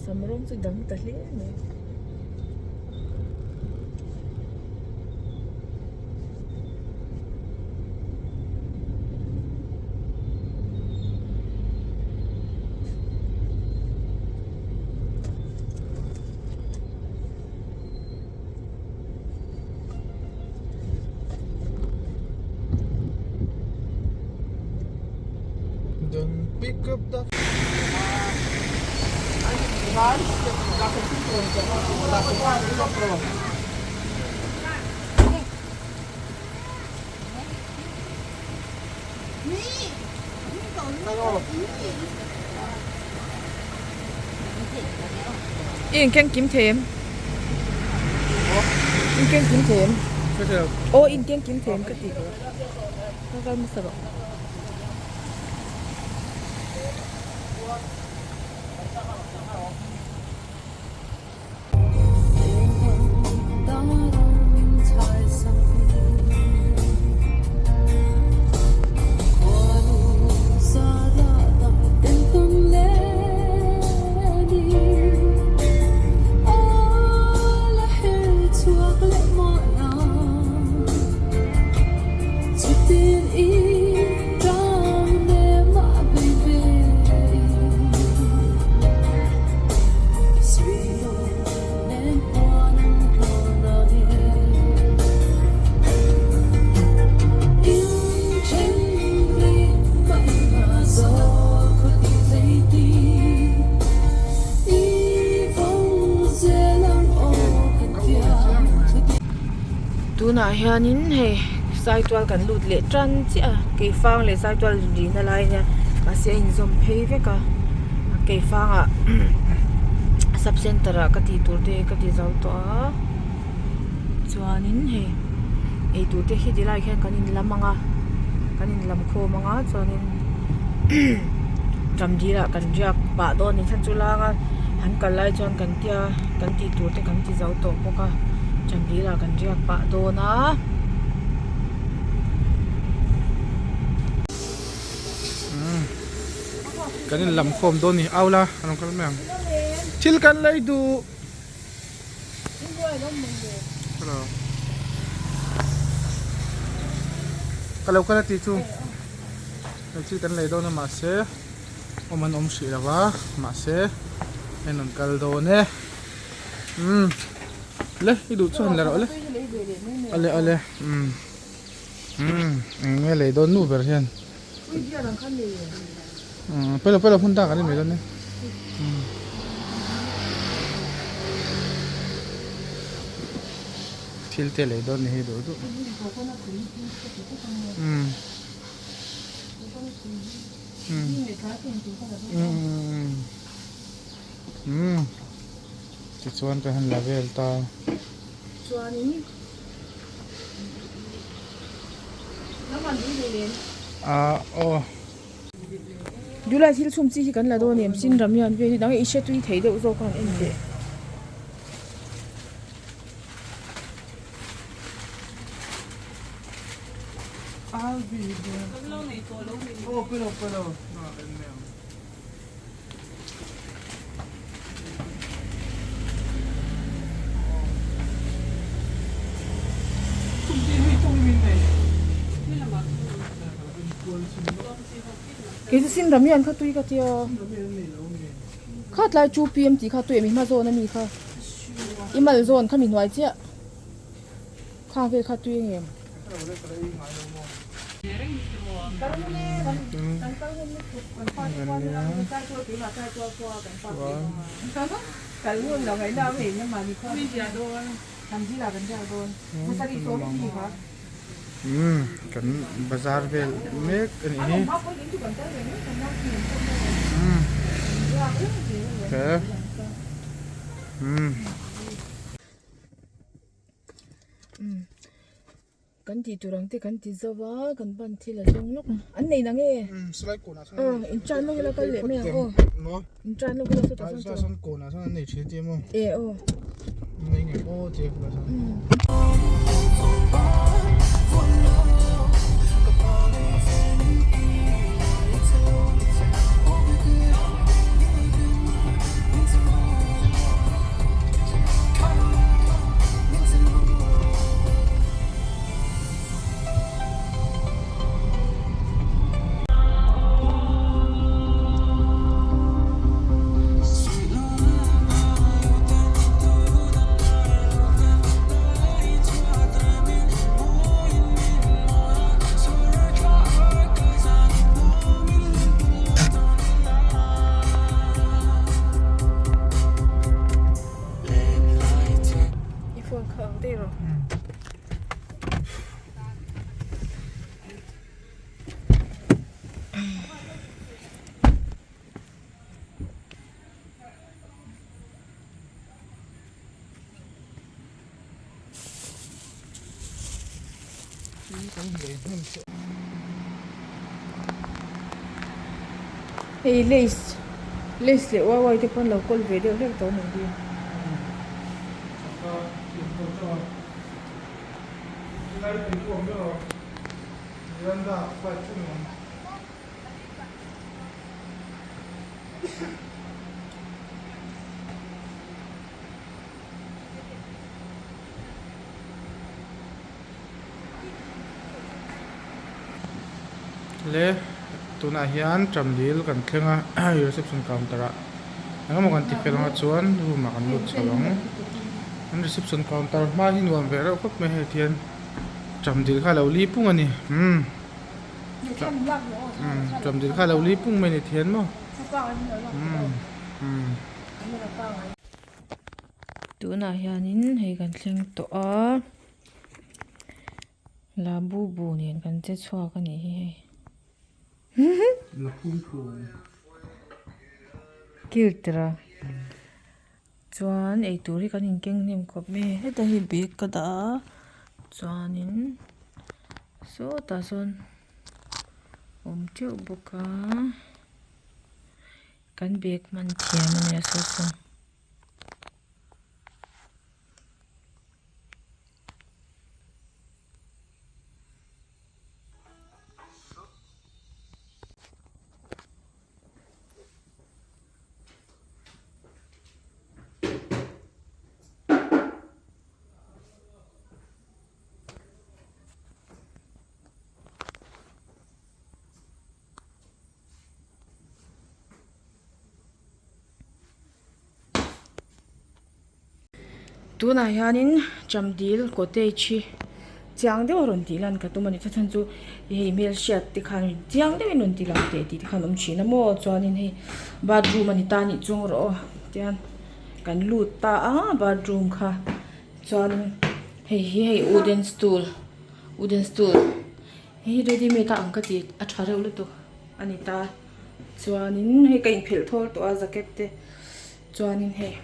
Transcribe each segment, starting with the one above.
Sam rawng chu dang ta hle mai. Don't pick up the I inkeng kim thei em? Inkeng kim thei em? Aw inkeng kim thei em ka ti. Ka kal hmasa rawh. Tunah hianin hei Saitual kan lut leh tan chiah a Keifang leh Saitual inrihna lai ania mahse a inzawm phei vek a Keifangah sub center ah ka tih tur te ka ti zo tawh a chuanin hei eitur te khi ti lai khian kan inlam ang a kan inlam khawm ang a chuanin ṭam dil ah kan riak pah dawn a ni chu langa an kal lai chuan kan tia kan tih tur te kan ti zo tawh bawk a ṭam dil ah kan riak pah dawn a. Kan inlam khawm dawn a ni au la a rawn kal mai ang thil kan lei duh. Ka lo kal a tih chu hei thil kan lei dawn a mahse awm an awm hrih lo va mahse hei an rawn kal dawn e umm le i duh chu han la rawh le ale ale umm umm eng nge lei dawn nu ber hian umm pelo pelo hmun dang kan en mai dawn e umm. Thil te lei dawn ni hi duh duh umm umm umm umm tichuan ka han la vel ta. Ah aw. Dulai thil chhum chi hi kan la dawn em sin ram hian vel hi dang i hre tui thei deuh zawk a han en teh. Kei chu sin ram hian kha tui ka tia kha tlai chu pm tih kha tui em i hma zawn ami kha i mal zawn kha mi hnuai chiah khang vel kha tui ang em. Umm kan bazar vel mek a nih hi umm he umm. Kan tih tur ang te kan ti zo a kan ban thil a zawng lawk a an nei nang e aw in tan lawk ila kal leh mai ang aw in tan lawk ila sawtah sawn e aw. kan lei hnem chu. Hei lace lace leh wai wai te pawn lo kawl ve deuh hlek tawh a nih hi. Le tunah hian Chamdil kan thleng a reception counter ah eng emaw kan ti fel anga chuan room ah kan lut chho ang an reception counter hma hi nuam ve reuh khawp mai hei tihian Chamdil kha a lo li pung a ni umm Chamdil kha a lo li pung mai a ni thian maw umm umm. Tunah hianin hei kan thleng tawh a labubu nen kan che chhuak a nih hi hei kiltera chuan eitur hi kan inkeng hnem khawp mai a heta hi bag ka dah a chuanin sawtah sawn awm teuh bawk a. Kan bag hman thiam a nia saw saw. Tunah hianin Chamdil cottage hi chiang deuh a rawn tih lan ka tum a ni chhan chu hei hmelhriat te khan chiang deuhin rawn ti lang teh tih te khan a awm thin a maw chuanin hei bathroom a ni ta anih chuang rawh aw tian kan lut ta a bathroom kha chuanin hei hi hei wooden stool wooden stool. Hei hi ready made a ang ka ti a tha reuh lutuk a ni ta chuanin hei ka inphelh thawl tawh a jacket te chuanin hei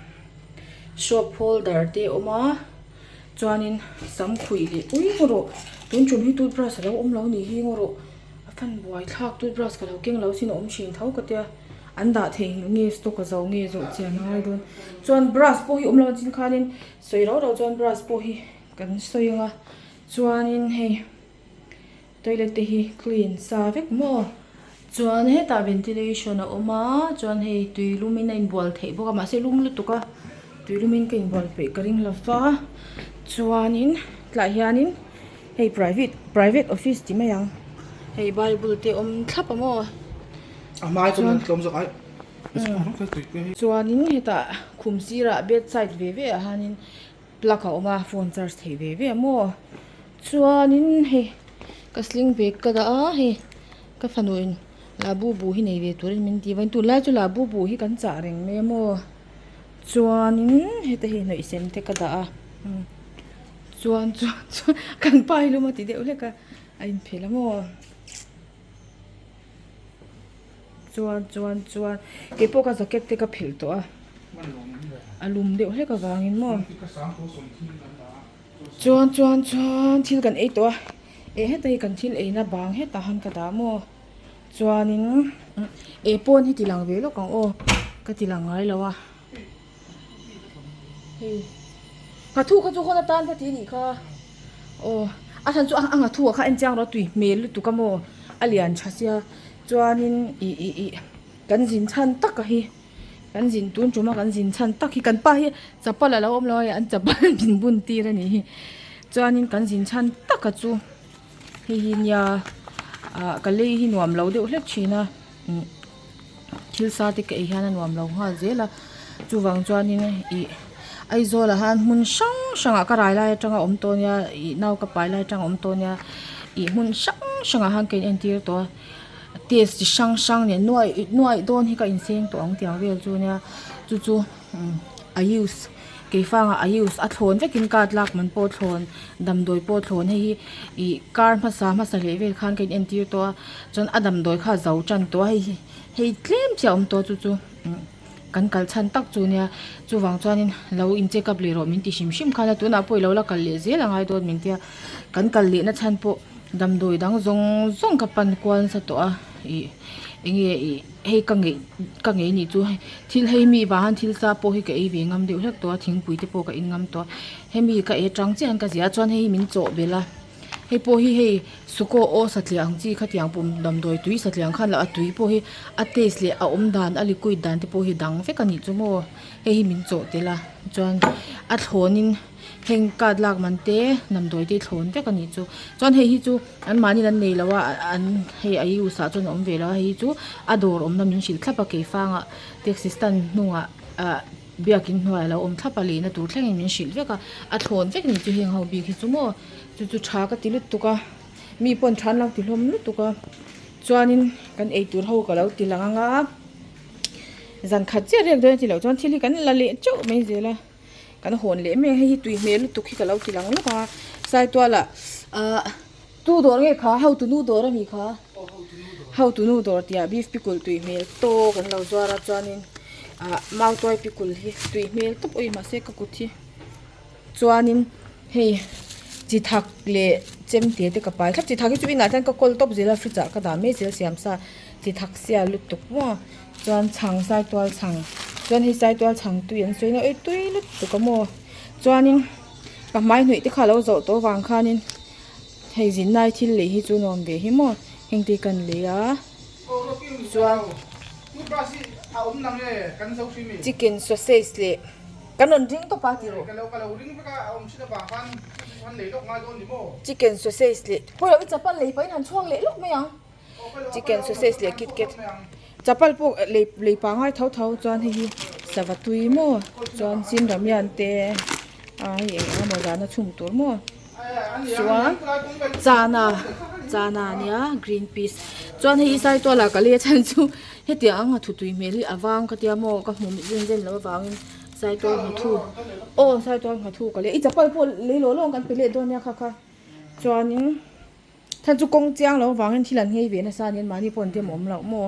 soap holder te a awm a chuanin sam khuih leh ui ngaw rawh tun tum hi toothbrush alo awm lo nih hi ngaw rawh a fan buai thlak toothbrush ka lo keng lo sin a awm thin tho ka tia an dah thei nge stock a zo nge zawh chian a ngai dawn chuan brush pawh hi awm lo a chin khanin sawi rau rau chuan brush pawh hi kan sawi ang a chuanin hei. Toilet te hi clean sa vek maw chuan hetah ventilation a awm a chuan hei tui lum in a inbual theih bawk a mahse lum lutuk a tui lum in ka inbual peih ka ring lo va chuanin tlaiah hianin hei private private office tih mai ang hei bible te awm thlap a maw chuanin hetah khum sirah bedside ve ve ah hianin. Plug a awm a phone charge theih ve ve a maw chuanin hei ka sling bag ka dah a hei ka fanu in labubu hi nei ve turin min ti vain tunlai chu labubu hi kan chah reng mai a maw chuanin heta hei hnawih sem te ka dah a chuan chuan chuan kan pa hi lum a ti deuh hlek a a inphelh a maw. Chuan chuan chuan keipawh ka jacket te ka phelh tawh a a lum deuh hlek avangin maw chuan chuan chuan thil kan ei tawh a eh heta hi kan thil eina bang hetah han ka dah maw chuanin eh pawn hi ti lang ve lawk ang aw ka ti lang ngai lo a hei nghathu kha chu hawn atan ka ti anih kha. Aw a chhan chu a nghathu ah kha en chiang rawh a tui hmel lutuk a maw a lian tha sia chuanin ih ih ih kan zin chhan tak a hi kan zin tun tum a kan zin chhan tak hi kan pa hi chapal alo awm lo a hei an chapal min bun tir a nih hi chuanin kan zin chhan tak a chu hei hi nia ah ka lei hi nuam lo deuh hlek thin a umm thil sa te ka ei hian a nuam lo nghal zel a chuvang chuanin ih Aizawl ah hian hmun hrang hrang ah ka rai lai atanga awm tawh ania ih nau ka pai lai atanga awm tawh ania ih hmun hrang hrang ah hian ka in entir tawh a test chi hrang hrang nen nuaih nuaih dawn hi ka inseng tawh ang tiang vel chu ania chu chu a use keifang ah a use a thlawn vekin card lak man pawh a thlawn damdawi pawh a thlawn hei hi ih kar hmasa hmasa leh vel khan ka in entir tawh a chuan a damdawi kha a zo tan tawh a hei hi hei tlem chiah a awm tawh a chu chu. Kan kal chhan tak chu nia chuvang chuanin lo in check up leh rawh min ti hrim hrim khan a tunah pawh i lo la kal leh zel a ngai dawn min tia kan kal lehna chhan pawh. Damdawi dang zawng zawng ka pan kual nasa tawh a ih enge ih hei ka ngeih ka ngei nih chu thil hei mi vang hian thil sa pawh hi ka ei ve ngam deuh hlek tawh a thingpui te pawh ka in ngam tawh a hemi ka ei atang chiah hian ka zia a chuan hei hi min chawh belh a hei pawh hi hei sukaw aw satliah ang chi khatiang pum damdawi tui satliah ang khan loh a tui pawh hi a taste leh a awm dan a liquid dan te pawh hi dang vek a nih chu maw hei hi min chawh tel a chuan a thlawn in. Heng card lak man te damdawi te thlawn vek a nih chu chuan hei hi chu an mahni an nei lo a an hei a use ah chuan a awm ve lo a hei hi chu a dawr awmna min hrilh thlap a keifang ah taxi stand hnungah ah biakin hnuaiah a lo awm thlap a lehna tur thlengin min hrilh vek a a thlawn vek a nih chu heng ho bik hi chu maw chu chu tha ka ti lutuk a mi pawn tha an lo ti hlawm lutuk a chuanin kan eitur ho ka lo ti lang ang a zan khat chiah riak dawn a tih loh chuan thil hi kan la leh teuh mai zel a. Kan hawn leh mek a hei hi tui hmel lutuk hi ka lo ti lang lawk a saituala ahh tu dawr nge kha hotu nu dawr a ni kha hotu nu dawr tih ah beef pickle tui hmel tawk an lo zuar a chuanin ah mautuai pickle hi tui hmel tawp awih mahse ka kut hi chuanin hei chi thak leh chemte te ka pai thlap chi thak hi chu inah hian ka kawl tawp zel a fridge ah ka dah mai zel siam sa chi thak sia lutuk maw. Chuan chhang saitual chhang chuan hei saitual chhang tui an sawi na ui tui lutuk a maw chuanin ka hmai hnuih te kha alo zawh tawh avang khanin hei zin lai thil lei hi chu nuam ve hi maw heng te hi kan lei a chuan chicken sausage leh kan rawn ring tawp a tih rawh chicken sausage leh pawh i chapal lei pahin han chhuak leh lawk mai ang. Chicken sausage leh kit kat chapal pawh lei lei pangai tho tho chuan hei hi sava tui maw chuan chin ramyan te ah hei eng eng emaw zana chhum tur maw chuan chana chana ania green peas chuan hei hi saitual ah ka lei a chhan chu hetiang ang a thu tui hmel hi a vang ka tia maw ka hmu zen zen loh avangin saitual nghathu aw saitual nghathu ka lei i chapal pawh lei lawh lawng kan pe leh dawn nia kha kha chuanin. Thlan chu kawng chiang lo avangin thil an nghei ve nasa a ni mahni pawh an dem awm loh maw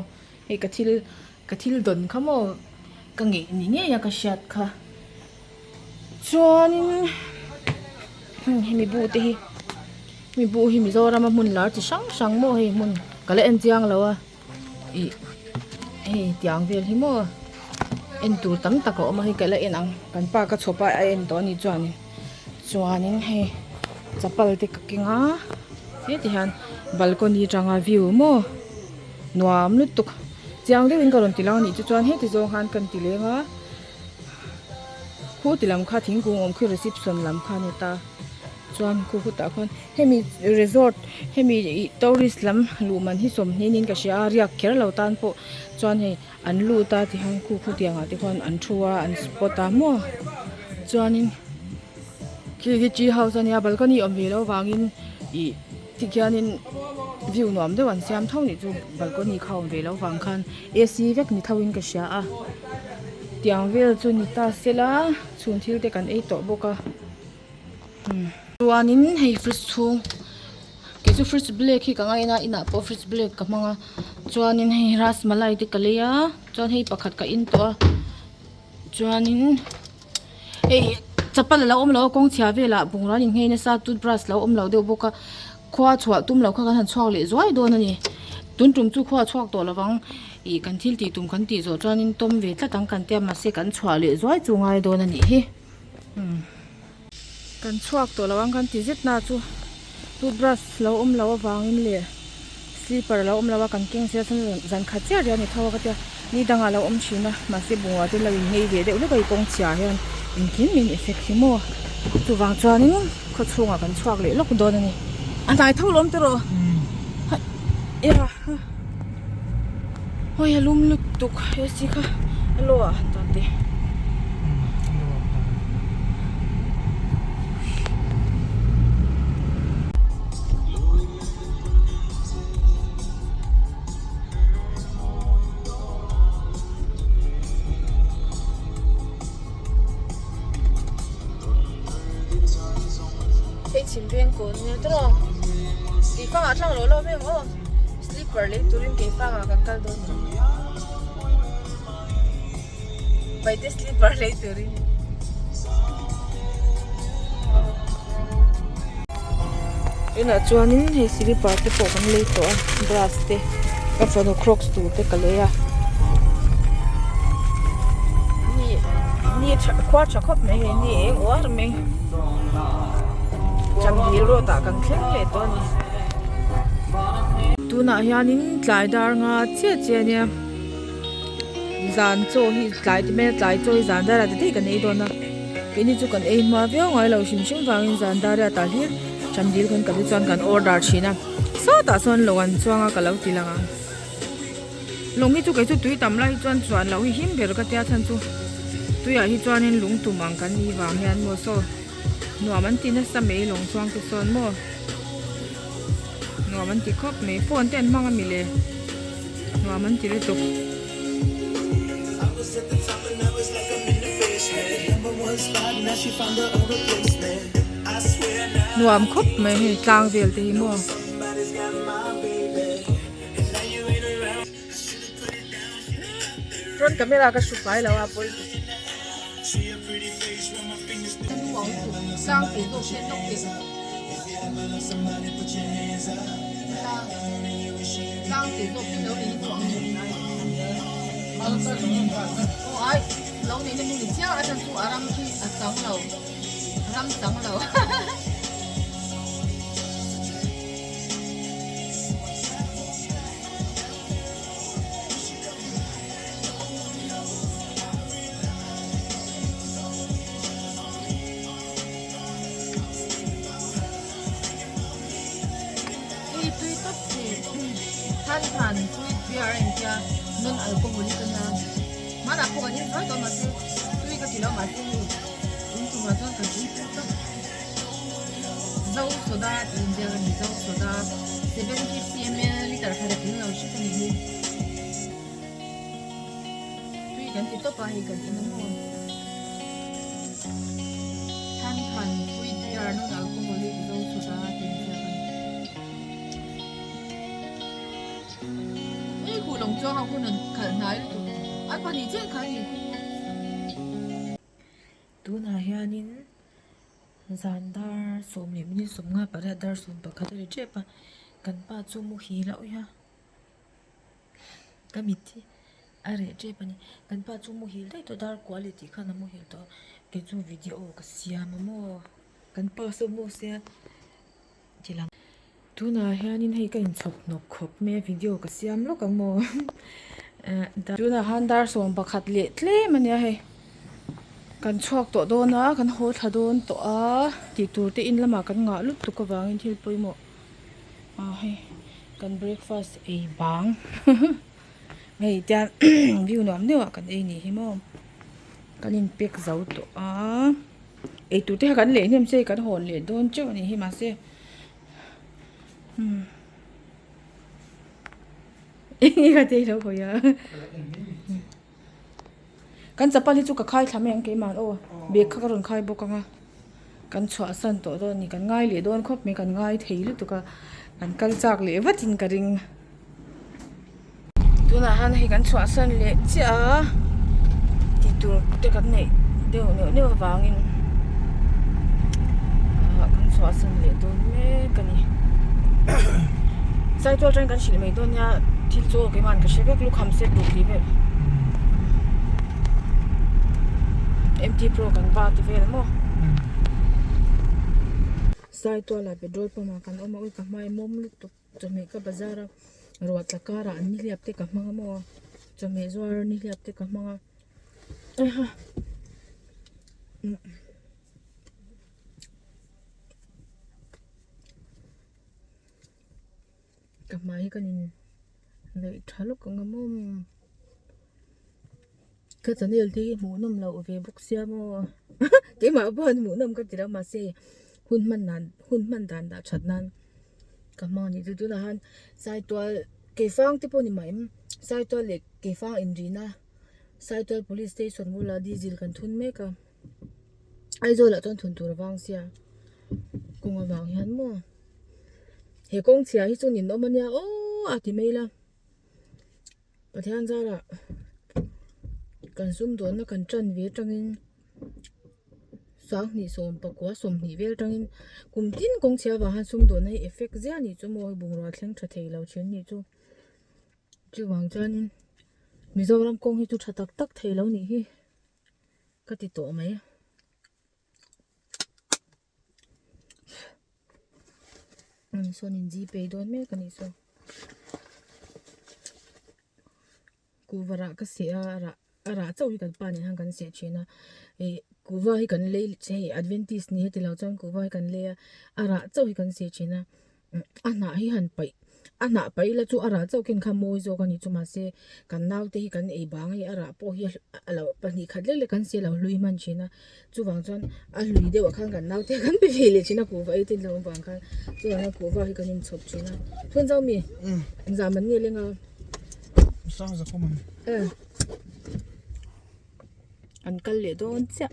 hei ka thil ka thil dawn kha maw ka ngeih ni ngei a ka hriat kha chuanin hemi bu te hi hemi bu hi Mizoram a hmun lar chi hrang hrang maw hei hmun ka la en chiang lo a ih hei tiang vel hi maw en tur tam tak a awm a hei ka la en ang kan pa ka chhawp a a en tawh a nih chuanin. Chuanin hei chapal te ka keng a heti hian balcony atanga view maw nuam lutuk chiang deuhin ka rawn ti lang a nih chu chuan heti zawng khan kan ti leng a khu ti lam kha thingkung awm khi reception lam kha a ni ta chuan khu khutah khuan hemi resort hemi ih tourist lam luh man hi sawmhnih niin ka hria a riak kher lo tan pawh chuan hei. An lut a tihian khu khu tiangah te khuan an thu a an spot a maw chuanin khi hi tree house ania balcony awm ve loh avangin ih tikhianin view nuam deuh an siam tho nih chu balcony kha awm ve loh avang khan A C vek ni tho in ka hria a tiang vel chu ni ta sela chhun thil te kan ei tawh bawk a. Chuanin hei fridge chhung kei chu fridge black hi ka ngaina a inah pawh fridge black ka hmang a chuanin hei rasmalai te ka lei a chuan hei pakhat ka in tawh a chuanin hei chapal alo awm lo a kawng chhia velah bungrau an inngei nasa toothbrush alo awm lo deuh bawk a khua chhuah tum loh kha kan han chhuak leh zuai dawn a ni tun tum chu khua a chhuak tawh lovang ih kan thil tih tum kan tih zawh chuanin tawm ve tlat ang kan tia mahse kan chhuah leh zuai chu ngai dawn a nih hi. Kan chhuak tawh lo ang kan ti zet na chu toothbrush lo awm loh avangin leh slipper lo awm loh a kan keng sia chuan zan khat chiah riah a ni tho a ka tia ni dangah lo awm thin a mahse bungrau te lo in ngei ve deuh hlek a i kawng chhia hian engkim min effect hi maw chuvang chuanin khaw chhungah kan chhuak leh lawk dawn a ni a hnai tho lawm tawh rawh Hawi a lum lutuk A C kha a lo ah han dah teh. Hei chhim veng kawn nia tawh tih fangah tlang lo lo mai ang aw slipper lei turin kei fangah kan kal dawn ni paite slipper lei turin Tunah chuanin hei silipar te pawh kan lei tawh a brass te ka fanu crocs tur te ka lei a ni ni tha khua tha khawp mai hei ni eng uar mai Chamdil road ah kan thleng leh tawh a ni tunah hianin tlai dar nga chiah chiah a nia zan chaw hi tlai ti mai a tlai chaw hi zan dar ah te daih kan ei dawn a keini chu kan ei hma viau ngai lo hrim hrim vangin zan dar riat ah hlir Chamdil kan kal hi chuan kan order thin a sawtah sawn lawng an chuang a ka lo ti lang ang lawng hi chu kei chu tui tam lai hi chuan chuan loh hi him ber ka tia chhan chu tuiah hi chuanin lung tum ang kan nih vang hian maw saw nuam an ti nasa mai lawng chuang te sawn maw nuam an ti khawp mai phone te an hmang a mi le nuam an ti lutuk. Nuam khawp mai hei tlang vel te hi maw. Front camera ka hru fai lo a pawi tuk. Tui tui tawp chi than than sweet beer a intia non alcoholic a nia hmanah pawh kan in zuai tawh mahse tui ka ti lo mahse hei tun tumah chuan kan in tui tawp zo soda tih inziak a ni zo soda 750 ml liter khat a tling lo hret a nih hi tui kan ti tawp a hei kan in a maw. Than than sweet beer non alcoholic zo soda tih inziak a ni. Hei khuh lawng chuang a hun an khalh hnai lutuk an pahnih chiah kha a ni khu. Tunah hianin zan dar sawm leh minute sawmnga pariat dar sawm pakhat a ri tep a kan pa chu muhil a awih a ka mit hi a reh tep a ni kan pa chu muhil daih tawh dar kua leh tih khan a muhil tawh a kei chu video ka siam a maw kan pa saw maw sia ti lang tunah hianin hei ka inchhawp hnawk khawp mai a video ka siam lawk ang maw tunah han dar 11 leh tlem a nia hei kan chhuak tawh dawn a kan haw thla dawn tawh a tih tur te in lamah kan ngah lutuk avangin thil pawimawh ah hei kan breakfast ei bang hei tian view nuam deuh ah kan ei nih hi maw kan in pack zo tawh a. Eitur te kha kan leh hnem che kan hawn leh dawn teuh a nih hi mahse umm eng nge ka tei lo hawi a kan chapal hi chu ka khai thla mai ang keimah aw bag kha ka rawn khai bawk ang a kan chhuah san tawh dawn a ni kan ngai leh dawn khawp mai kan ngai thei lutuk a kan kal chak leh vatin ka ring. Tunah hian hei kan chhuahsan leh chiah a tih tur te kan neih deuh neuh neuh avangin ah kan chhuahsan leh dawn mek a ni Saitual atangin kan hrilh mai dawn nia thil chu aw keimah ka hre vek lukham set duh tih vel M_T pro kan va ti vel maw Saitual ah petrol pump ah kan awm a ui ka hmai mawm lutuk. Chawhmeh ka bazar a ruah tla karah an nihliap te ka hmang a maw chawhmeh zuar nihliap te ka hmang a eiha ka hmai hi ka nin neih tha lawk ang a maw ka channel te hi hmuh nawm loh ve bawk sia maw keimah pawh an hmuh nawm ka ti lo mahse hun hman dan hun hman dan dah that nan. Ka hmang a nih chu tunah hian saitual keifang te pawh ni mai em saitual leh keifang inrina saitual police station bulah diesel kan thun mek a Aizawl ah chuan thun tur a vang sia kawng avang hian maw he kawng chhia hi chu ninawm a nia aww a ti mai la Pathian zarah kan sumdawnna kan tan ve atangin. Sanghnih sawmpakua sawmhnih vel tangin kum tin kawng chhia vang hian sumdawnna hi effect ziah a nih chu maw bungrua thleng tha thei lo thin a nih chu chuvang chuanin Mizoram kawng hi chu tha tak tak thei lo nih hi ka ti tawh mai. Sawn in G pay dawn mek a nih saw kuhva rah ka seh a a rah a rah chauh hi kan pa nen hian kan seh thin a ih kuhva hi kan lei hei adventist ni heti lo chuan kuhva hi kan lei a a rah chauh hi kan seh thin a a hnah hi han paih a hnah paih ila chu a rah chauh khin kha mawi zawk a ni chu mahse kan naute hi kan ei bang a hei a rah pawh hi a lo pahnih khat lek lek kan si a lo hlui hman thin a chuvang chuan a hlui deuh ah khan kan naute kan pe ve leh thin a kuhva ei te an lo awm vang khan chuvang chuan kuhva hi kan inchhawp thin a chhun zau mi zah man nge leng a An kal leh dawn chiah.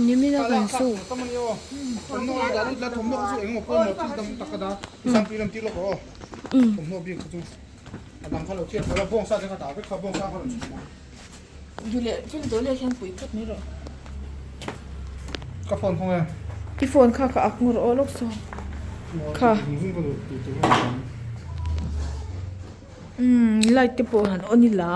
Nimina kan su. I phone kha ka ak ngur aw lawk saw kha umm light te pawh han on ila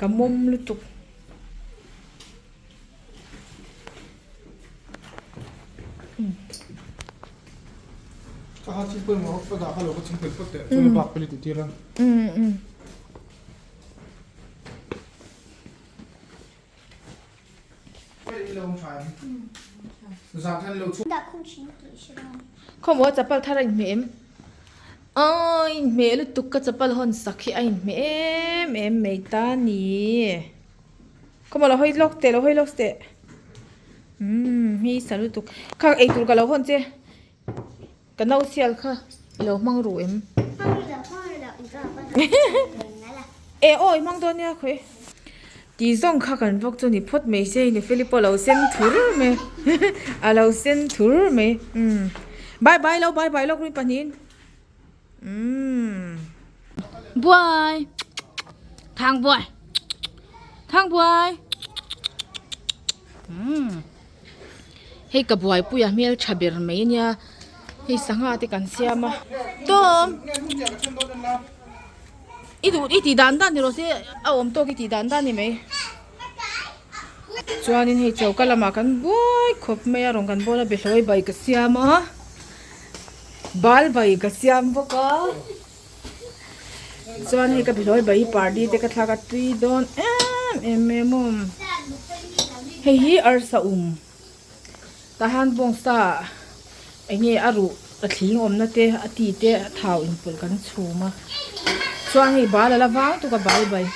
Ka mawm lutuk. Khawmaw chapal thar a inhmeh em? Aw inhmeh lutuk ka chapal hawn sak hi a inhmeh em em mai ta ni. Khawmaw lo hawi lawk teh lo hawi lawk teh umm hi sa lutuk kha eitur ka lo hawn che ka no sial kha i lo hmang ru em? E aw i hmang dawn nia khawi tih zawng kha kan vawk chu ni phawt mai se ni feli pawh a lo sen thur mai a lo sen thur mai umm bye bye lo bye bye lawk rin pahnihin umm buai thang buai thang buai umm. Hei ka buaipui a hmel tha ber mai ania hei sangha te kan siam a tawm i duh i tih dan dan ni rawh se a awm tawk i tih dan dan ni mai chuanin hei choka lamah kan buai khawp mai a rawn kan bawl a behlawi bai ka siam a bal bai ka siam bawk a chuan hei ka behlawi bai hi pardi te ka thlak a tui dawn em em mai a maw hei hi arsa um tah hian bawngsa eng nge a ruh a thling awmna te a ti te a thau inpawlh kan chhum a chuan hei bal a la vang tuk a bal bai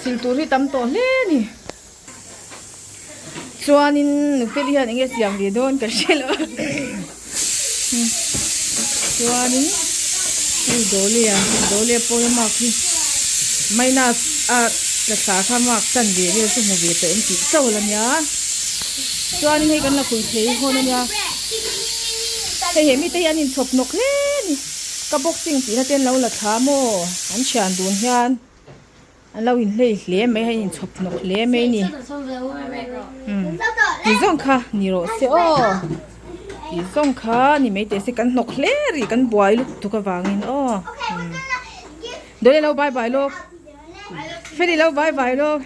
sil tur hi tam tawh hle a ni chuanin nupui hian eng nge siam ve dawn ka hre lo chuanin hei dawleh a dawleh pawh hi mark hi minus a tla thla kha mark chanve vel chu hmu ve tawh em tih chauh la nia chuanin hei kan la khui thei hawn a nia hei he mite hi an inchhawp nawk hle a ni ka boxing tihna te an lo la thla maw an thian dun hian. An lo inhlei hle mai a inchhawp hnawk hle mai a ni ti zawng kha ni rawh se aw ti zawng kha ni mai teh se kan hnawk hle rih kan buai lutuk avangin aw dawleh lo bye bye lawk feli lo bye bye lawk.